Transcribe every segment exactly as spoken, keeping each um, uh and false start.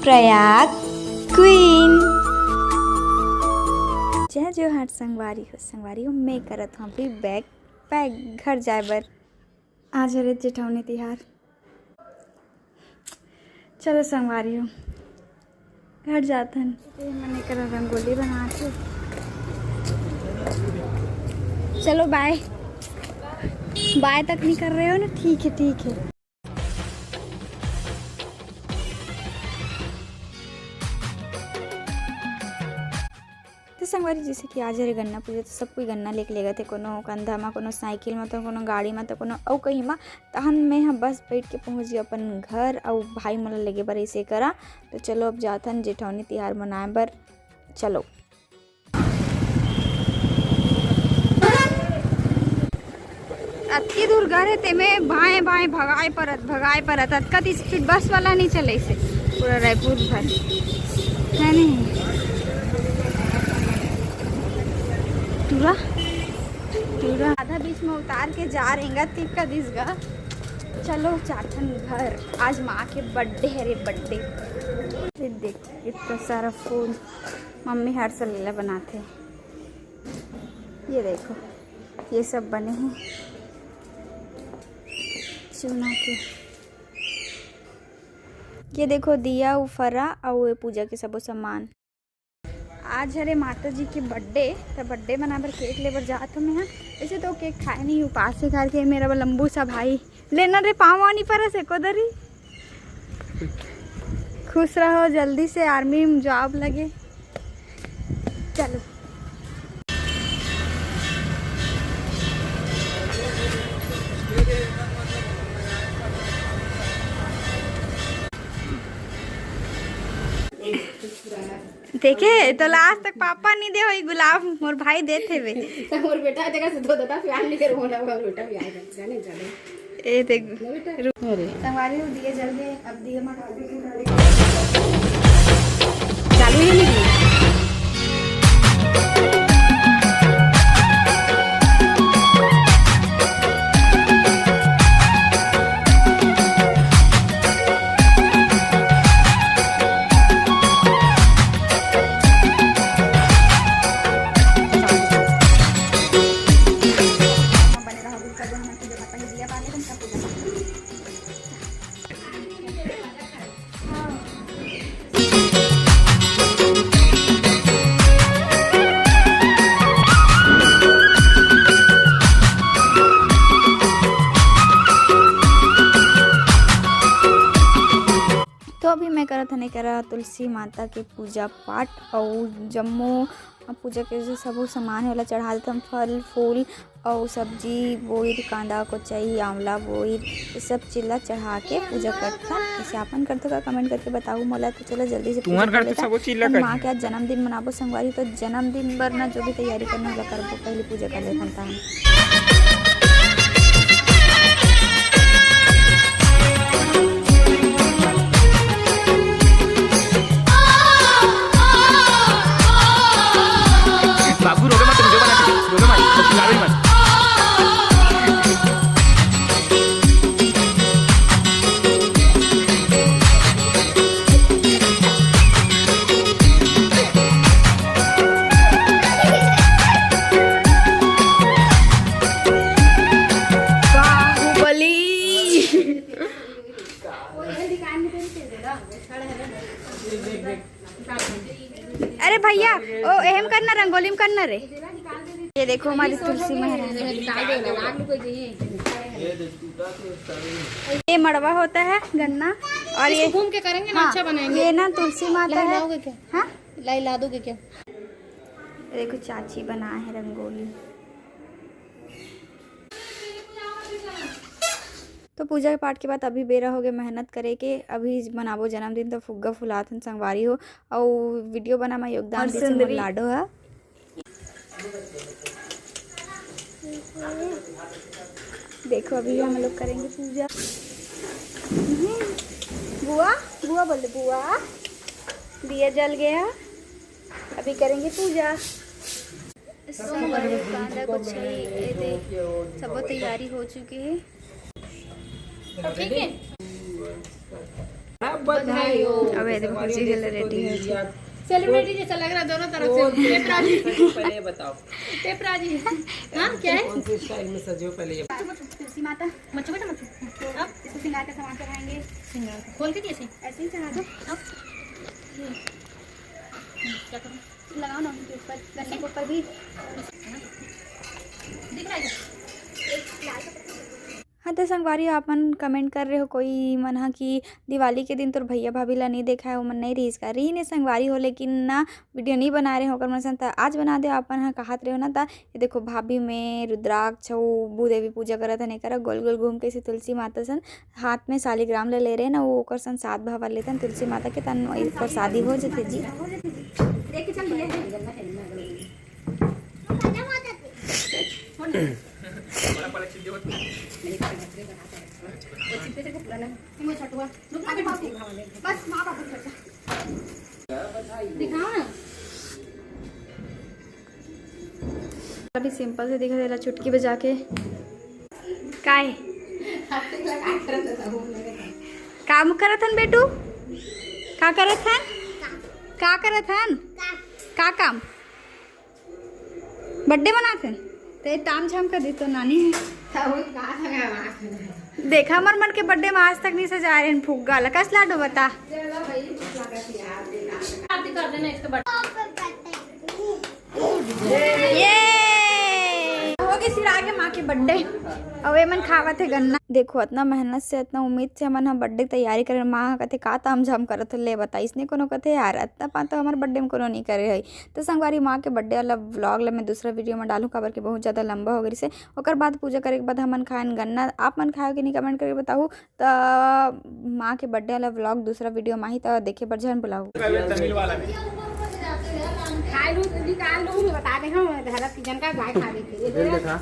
Prayag queen. जय जोहार संगवारी हो, संगवारी हो, मैं करत हूँ अभी बैग पैक घर जाए बर। आज हरे जेठौनी तिहार। चलो संगवारी हो, घर जाथन। ये मने करा रंगोली बना के। चलो बाय। बाय तक नहीं कर रहे हो ना? ठीक है, ठीक है। तो संगवारी, जैसे कि आज हरे गन्ना पूजा, तो सब कोई गन्ना लेके लेगत हे, कोनो कंधा म, कोनो साइकिल म, तो कोनो गाड़ी म, तो कोनो अउ कहीं म। तहन मैं ह बस बैठ के पहुँच गई अपन घर, अउ भाई मोला लेगे बर ऐसे करा। तो चलो अब जाथन जेठौनी तिहार मनाए बर। चलो। अतकी दूर घर हे, तेमे बाएं बाएं भगाए परत, भगाए परत, अतका दी स्पीड बस वाला नहीं चले से पूरा रायपुर भर, है नहीं? टूरा, टूरा आधा बीच में उतार के जा रेंगा, तिक्का दिस गा। चलो चाथन घर, आज माँ के बर्थडे है रे, बर्थडे। ये देख, इतना सारा फूल, मम्मी हर साल लीला बनाते। ये देखो, ये सब बने हैं चूना के। ये देखो, दिया, उफरा अउ ये पूजा के सबो सामान। आज हरे माता जी के बर्थडे, त बर्थडे मनाए बर केक ले बर जात हूँ मैं ह। ऐसे तो केक खाए नहीं, उपास है करके मेरा वो लंबू सा भाई लेना रे, पाँव नहीं परस एको दरी। खुश रहो, जल्दी से आर्मी में जॉब लगे। चलो। देखे तो लास्ट तक पापा नहीं दे होई गुलाब, मोर भाई देथे बे। तो मोर बेटा जगह से दो दादा प्यार नहीं करो, मोर बेटा भी आएगा, जाने जाने। ए देख। अरे। संगवारी हो, दिए जल गए, अब दिए मंगा दे। चालू ही नहीं। तो अभी मैं करत हने करा तुलसी माता के पूजा पाठ अउ जम्मो पूजा के जो सबो सामान है ओला चढ़ा देथन, फल फूल अउ सब्जी, बोइर, कांदा, कोचई, आंवला, बोइर, ये सब चीज ला चढ़ा के पूजा करथन। ऐसे आपन करथो का, कमेंट करके बताओ मोला। तो चलो जल्दी से पूजा तुहर घर कर तो लेथन। सबो चीज ला अपन माँ करथे। के आज जन्मदिन मनाबो संगवारी, तो जन्मदिन बर ना जो भी तैयारी करना होगा करबो, पहले पूजा कर लेथन तहन। बाबू रोवे मत, वीडियो बना के, रोवे मत, बस चिल्लावे मत। बाहुबली। अरे भैया, ओ एहम करना, रंगोली में करना रे। ये देखो हमारी तुलसी महारानी। ये मड़वा होता है गन्ना, और ये इसको घूम के करेंगे ना, हाँ, अच्छा बनाएंगे। ये ना तुलसी माता है। लहराओगे क्या? हाँ, लाई ला दोगे क्या? देखो चाची बनाए है रंगोली। तो पूजा पाठ के बाद अभी बेरा होगे मेहनत करे के, अभी मनाबो जन्मदिन, तो फुग्गा फुलाथन संगवारी हो, अउ वीडियो बना में योगदान और दे से मोर सुंदरी। लाडो ह। देखो अभी हम लोग करेंगे पूजा। हम्म। बुआ, बुआ बोले बुआ, दिया जल गया, अभी करेंगे पूजा। संगवारी कांदा को छई, ए दे, सबो तैयारी हो चुके हे। सब ठीक है? बधाई हो। अबे, देखो, संगवारी हो, जी, देख सकते हो, रेडी है। दीदी जी, आप सेलिब्रिटी जैसा लग रहा है दोनों तरफ से। कौन से पेपरा जी। स्टाइल में सजे हो, पहले ये बताओ। पेपरा जी। हाँ, क्या है? कौन से स्टाइल में सजे हो, पहले ये बताओ। तुलसी माता। मच्छू बेटा, मच्छू। अब इसको श्रृंगार का सामान चढ़ाएंगे। श्रृंगार का। खोल के कैसे? ऐसे ही चढ़ा दो। अब ये। क्या करूँ? लगाओ ना उनके ऊपर, गन्ने के ऊपर भी। दिख रहा है क्या? हाँ, तो संगवारी हो, आप मन कमेंट कर रहे हो कोई मन ह कि दिवाली के दिन तोर भैया भाभी ला नहीं देखा है, वो मन नहीं रहिस का? रही ने संगवारी हो, लेकिन ना वीडियो नहीं बना रहे हो, ओकर मन सन त आज बना दे। आप मन ह कहत रहे हो ना, त ये देखो भाभी में रुद्राक्ष अउ भूदेवी पूजा करत हन, एकरा गोल गोल घूम के इसे तुलसी माता सन हाथ में शालिग्राम ले ले रहे ना, वो ओकर सन सात भावर लेतन तुलसी माता के, तन वही प्रसादी हो जथे जी। दिखाओ ना। अभी सिंपल से दिखा देला चुटकी बजा के। काय? काम करत हन बेटू? का करत हन? का करत हन? का काम? बर्थडे मनात हन? ते ताम झाम कर दी तो नानी। देखा, हमर मन के बर्थडे में आज तक नहीं सजाए रहन फुग्गा ला। कस लाडो बता। आरती कर देना इसके बाद। ये हो गई सिरा के माँ के बर्थडे। अउ ए मन खावत हे गन्ना। देखो, अतना मेहनत से, अतना उम्मीद से हमन ह बर्थडे के तैयारी करे, माँ ह कथे, "का ताम झाम करत हो?" ले बता, इसने कोनो कथे, "यार, अतना पा तो हमर बर्थडे में कोनो नहीं करे है।" तो संगवारी, माँ के बर्थडे वाला व्लॉग ला मैं दूसरा वीडियो में डालूँ, काबर के बहुत ज़्यादा लंबा हो गई से। ओकर बाद पूजा करे के बाद हमन खाएन गन्ना। आप मन खाए हो कि नहीं, कमेंट करके बताहू। त माँ के बर्थडे वाला व्लॉग दूसरा वीडियो में आही, त देखे बर झन भुलाहू। तमिल वाला भी। खाए लू, निकाल लू, मैं बता दे, हम घर की जन का गाय खा देते हैं। ये देखा।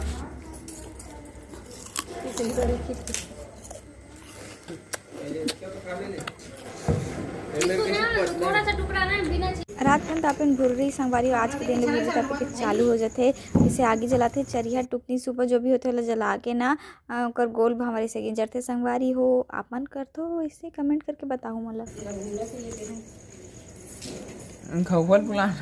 थोड़ा सा टुकड़ा ना, बिना रात कन त अपन भुर्री संगवारी, आज के दिन ले भुर्री तपे के चालू हो जथे। जैसे आगी जलाथे, चरिहा, टुकनी, सुपा जो भी होथे, ओला जला के ना, अ, ओकर गोल भांवर ऐसे गिंजरथे संगवारी हो। आप मन करथो ऐसे? कमेंट करके बताओ मोला। घउवल बुला।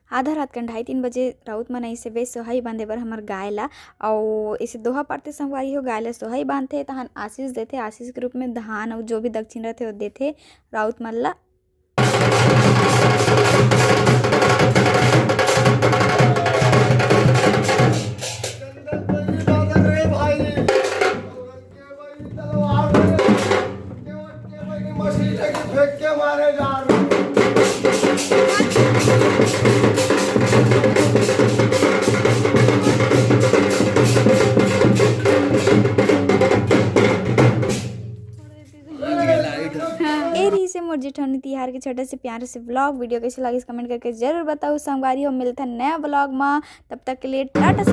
आधा रात कन ढाई तीन बजे राउत मन अइसे बे सोहई बांधे बर हमर गाय ला, अउ इसे दोहा पारथे संगवारी हो, गाय ला सोहई बांधथे, तहन आशीष देथे, आशीष के रूप में धान अउ जो भी दक्षिण रथे, वो देथे राउत मन ला। ए रहिसे मोर जेठौनी तिहार के छोटे से प्यारे से व्लॉग वीडियो। कैसे लागिस कमेंट करके जरूर बताओ संगवारी हो। मिलथन नया व्लॉग मा, तब तक के लिए टाटा।